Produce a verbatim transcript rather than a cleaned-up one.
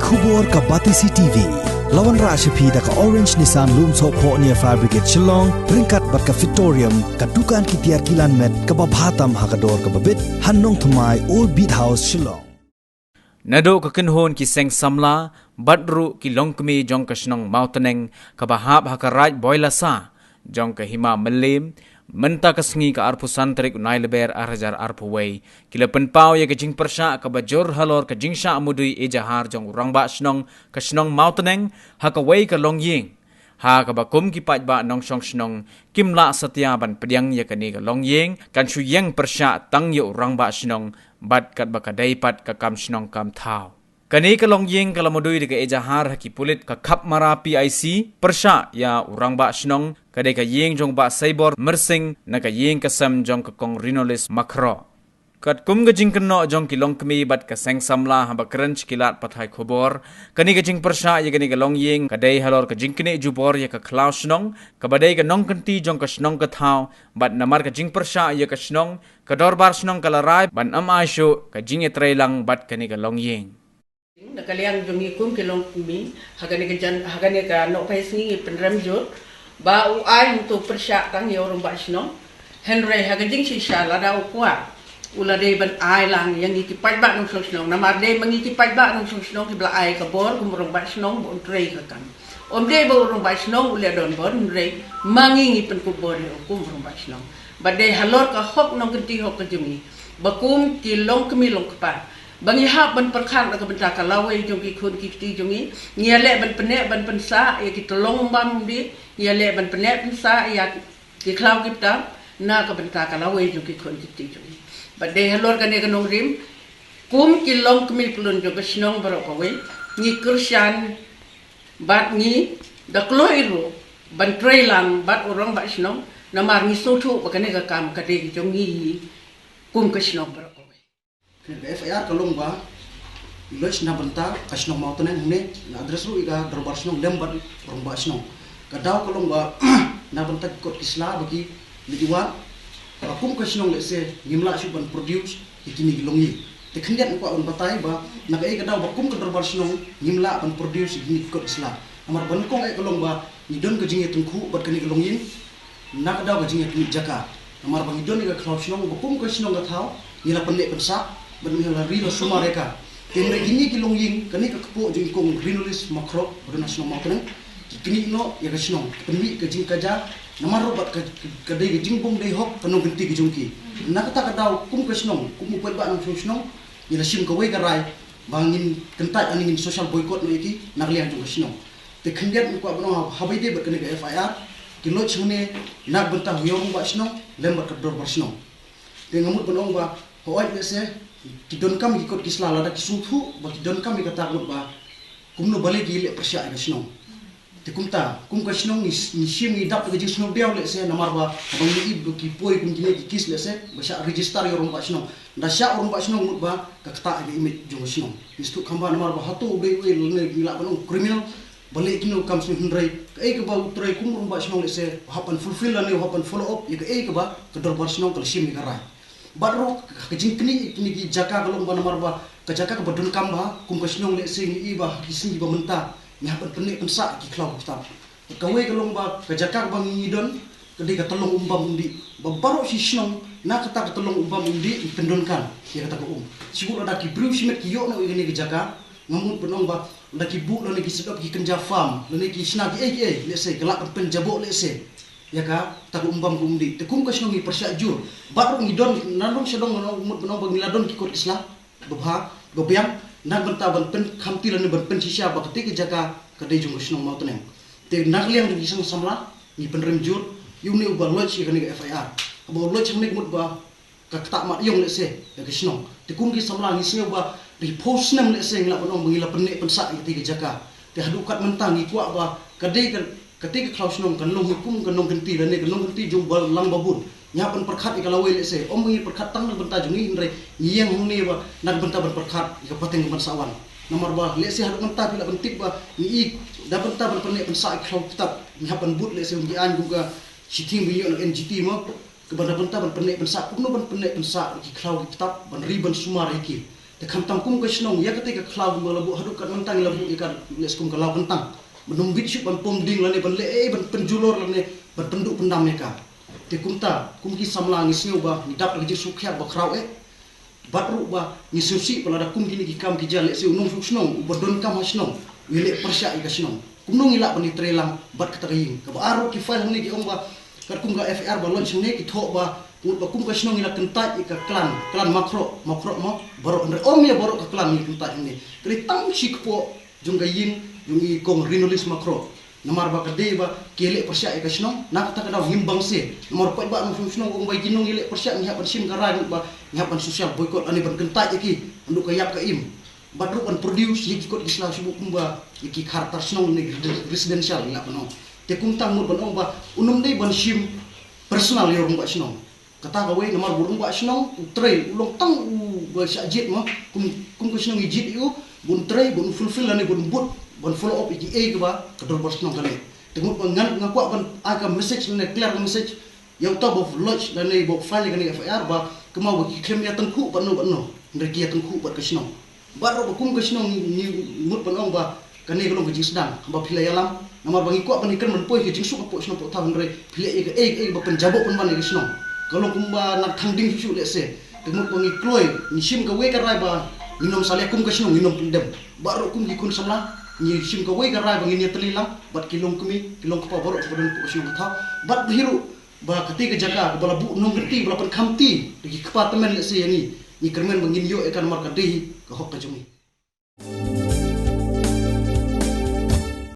Khubor ka Batesi T V. La wanrah sha phi da ka Orange Nissan Lumsohphoh near Fire Brigade Shillong, ryngkat bad ka Fitorium, ka dukan ki tiar kilan met kaba bha tam ha ka dor kaba bit, ha Nongthymmai, Old Beat House, Shillong. Naduh ka kynhun ki seng samla bad ruh ki longkmie jong ka shnong Mawtneng kaba hap ha ka Raid Boilasa jong ka Hima Mylliem, mynta ka sngi ka arphew san tarik u Nailaber ar hajar arphew wei, ki la pynpaw ïa ka jingpyrshah kaba jur halor ka jingshah mudui ejahar jong u rangbah shnong ka shnong Mawtneng ha kawei ka longïing, ha kaba kum ki paidbah nongshong shnong kim lah satia ban pdiang ïa kane ka longïing, kan shu ïeng pyrshah tang ïa u rangbah shnong bad katba ka dei pat ka kam shnong kam thaw. Kane ka longïing ka la mudui da ka ejahar ha ki pulit ka Khapmara P I C pyrshah ïa u rangbah shnong, ka dei ka ïing jong Bah Saibor Myrsing na ka ïing ka sem jong ka Kong Rinolis Makhroh. Katkum ka jingkynnoh jong ki longkmie bad ka seng samla haba kren sha ki lad pathai khubor, kane ka jingpyrshah ïa kane ka longïing ka dei halor ka jingknieh jubor ïa ka khlaw shnong kaba dei ka nongkynti jong ka shnong ka thaw, bad namar ka jingpyrshah ïa ka shnong, ka dorbar shnong ka la rai ban ym ai shuh ka jingïatreilang bad kane ka longïing. Na ka liang jong ngi kum ki longkmie, ha kane ka jan, ha kane ka nohphai sngi ngi pynrem jur ba u ai hangto pyrshah tang ïa u rangbah shnong. Hynrei ha ka jingshisha lada u kwah, u la dei ban ai lang ïa ngi ki paidbah nongshong shnong, namar dei ma ngi ki paidbah nongshong shnong kiba la ai ka bor kum u rangbah shnong ba un trei ka kam. Ym dei ba u rangbah shnong u leh donbor, hynrei ma ngi ngi pynkup bor ïa u kum u rangbah shnong. Bad dei halor ka hok nongkynti hok ka jong ngi ba kum ki longkmie longkpa ba ngi hap ban pyrkhat na ka bynta ka lawei jong ki khun ki kti jong ngi. Ngi ïaleh ban pynneh ban pynsah ïa ki tyllong bam umdih, ngi ïaleh ban pynneh pynsah ïa ki khlaw ki btap na ka bynta ka lawei jong ki khun ki kti jong ngi. Bad dei halor kane ka nongrim, kum ki longkmie pyllun jong ka shnong baroh kawei, ngi kyrshan bad ngi da kloi ruh ban trei lang bad u rangbah shnong, namar ngi sngewthuh ba kane ka kam ka dei ka jong ngi kum ka shnong baroh kawei. Ka F I R ka long ba i lodge na bynta ka shnong Mawtneng hangne, nga address ruh ïa ka dorbar shnong lem bad u rangbah shnong. Ka daw ka long ba na bynta ki kot ki sla ba ki leit wad, ba kum ka shnong lehse ngim lah shuh ban produce ïa kine ki longïing. Te khyndiat nga kwah ban batai ba na kaei ka daw ba kum ka dorbar shnong ngim lah ban produce ïa kine ki kot ki sla. Namar ba nyngkong eh ka long ba ngi don ka jingïatyngkhuh bad kane ka longïing. Na ka daw ka jingïaknieh jaka. Namar ba ngi don ïa ka khlaw shnong ba kum ka shnong ka thaw ngi la pynneh pynsah bad ngi la ri la sumar ïa ka. Te hynrei kine ki longïing, kane ka kpoh jong i Kong Rinolis Makhroh ba don ha shnong Mawtneng, ki knieh noh ïa ka shnong, ki pynmih ka jingkaja, namar ruh bad ka, ka dei ka jingbym dei hok ka nongkynti ka jong ki. Na kata ka daw kum ka shnong, kum u paidbah nongshong shnong, ngi la shim kawei ka rai ba ngin kyntait lane ngin social boycott noh ïa ki na ka liang jong ka shnong. Te khyndiat nga kwah ban ong haba ïadei bad kane ka F I R, ki lodge hangne na ka bynta u rangbah shnong lem bad ka dorbar shnong. Te nga mut ban ong ba hooid lehse ki donkam ki kot ki sla, lada ki sngewthuh ba ki donkam ïa kata, ka mut ba kumno balei ki leh pyrshah ïa ka shnong. Te kumta kum ka shnong ngi, ngi shim ngi dap da ka jingsngewdiaw lehse, namar ba haba ngi ïohi ba ki poi kum kine ki case lehse ba shah register ïa u rangbah shnong. Da shah u rangbah shnong mut ba ka ktah ïa ka image jong ka shnong. Ngi sngewthuh kham bha namar ba hato u dei uei lane ngi lah ban ong criminal, balei kino kam sngewthuh, hynrei kaei kaba u trei kum u rangbah shnong lehse u hap ban fulfill lane u hap ban follow up ïa kaei kaba ka dorbar shnong ka la shim ïa ka rai. Bad ruh ka jingknieh ïa kine ki jaka ka long ba namar ba ka jaka kaba donkam bha, kum ka shnong lehse ngi ïohi ba ha ki sngi ba mynta ngi hap ban pynneh pynsah ki khlaw ki btap. Kawei ka long ba ka jaka kaba ngi don ka dei ka tyllong um bam um dih. Ba baroh shi shnong na kata ka tyllong um bam um dih ngi pyndonkam ïa kata ka um. Shuh lada ki briew shimet ki ïoh noh ïa kane ka jaka, nga mut ban ong ba lada ki buh lane ki set up ki kynja farm lane ki shna kiei kiei lehse ka lah ban pynjaboh lehse ïa kata ka um bam ka um dih. Te kum ka shnong ngi pyrshah jur. Bad ruh ngi don na dong sha dong, nga mut ban ong ba ngi la don ki kot ki sla ba bha, ba biang, na ka bynta ban pynkhamti lane ban pynshisha ba katei ka jaka ka dei jong ka shnong Mawtneng. Te na ka liang jong ki seng samla ngi pynrem jur ïa une uba lodge ïa kane ka F I R. Haba u lodge hangne ka mut ba ka ktah mat ïong lehse ïa ka shnong. Te kum ki samla ngi sngew ba da ki phew snem lehse ngi lah ban ong ba ngi la pynneh pynsah ïa katei ka jaka. Te haduh kat mynta ngi kwah ba ka dei ka, katei ka khlaw shnong kan long hi kum ka nongkynti lane ka nongkynti jong u balang babun. Ngi hap ban pyrkhat ïa ka lawei lehse, ym ba ngi pyrkhat tang na ka bynta jong ngi, hynrei ngi ïeng hangne ba na ka bynta ban pyrkhat ïa ka pateng kaban sa wan. Namar ba lehse haduh mynta phi lah ban tip ba ngi i da bynta ban pynneh pynsah ïa ki khlaw ki btap ngi hap ban bud lehse kum ki aiñ kum ka shiteng ba ngi ïoh na N G T mo, kaba na ka bynta ban pynneh pynsah, kumno ban pynneh pynsah ïa ki khlaw ki btap ban ri ban sumar ïa ki. Te khamtam kum ka shnong ïa kata ka khlaw kumba la buh haduh kat mynta ngi la buh ïa ka leh skum ka law kyntang. Ban ym bit shuh ban pom ding lane ban leh ei ban pynjulor lane ban pynduh pyndam ïa ka. Te kumta kum ki samla ngi sngew ba ngi dap da ka jingsngewkhia ba khraw eh. Bad ruh ba ngi sngewsih ba lada kum kine ki kam ki jia lehse u nongshong shnong uba donkam ha shnong u ïaleh pyrshah ïa ka shnong. Kumno ngi lah ban ïatrei lang bad kata ka ïing? Kaba ar ruh ki file hangne ki ong ba katkum ka F I R ba lodge hangne ki thoh ba ngut ba kum ka shnong ngi la kyntait ïa ka klan, klan Makhroh, Makhroh mo baroh, hynrei ym ïa baroh ka klan ngi kyntait hangne. Ka dei tang shi kpoh jong ka ïing jong i kong Rinolis Makhroh. Namar ba ka dei ba ki leh pyrshah ïa ka shnong, na kata ka daw ngim bang se. Namar paidbah nongshong shnong ong ba ki nong ïaleh pyrshah ngi hap ban shim ka rai ba ngi hap ban social boycott lane ban kyntait ïa ki. Ynduh ka ïap ka im. Bad ruh ban produce ïa ki kot ki sla shuh kumba ïa ki khartar shnong ne residential ngi lah ban ong. Te kumta mut ban ong ba un ym dei ban shim personal ïa u rangbah shnong. Kata kawei namar ba u rangbah shnong u trei u long tang uba shah jied mo kum, kum ka shnong i jied ïa u ba un trei ba un fulfill lane ba un bud ban follow up ïa kiei kiba ka dorbar shnong ka leh. Te mut ba ngan nga kwah ban ai ka message lane clear ka message ïa uta ba lodge lane ba file ïa kane F I R ba kumno ba ki khlem ïa tyngkhuh bad no bad no hynrei ki ïa tyngkhuh bad ka shnong. Bad ruh ba kum ka shnong ngi mut ban ong ba kane ka long ka jingsdang haba phi la ïalam. Namar ba ngi kwah ban ïakren ban poi ka jingsuk hapoh shnong hapoh thaw hynrei phi leh ïa kaei kaei ba pynjaboh pynban ïa ka shnong. Ka long kumba nang thang ding shuh shuh lehse. Te mut ba ngi kloi ngi shim kawei ka rai ba ngin ym salia kum ka shnong ngin ym pyndem. Bad ruh kum ki khun samla ngi shim kawei ka rai ba ngin ïatylli lang bad ki longkmie ki longkpa baroh kiba don hapoh ka shnong ka thaw. Bad ba hi ruh ba kata ka jaka kaba la buh nongkynti ba la pynkhamti da ki kpa tymmen lehse ïa ngi ngi kyrmen ba ngin ïoh ïa ka namar ka dei ka hok ka jong ngi.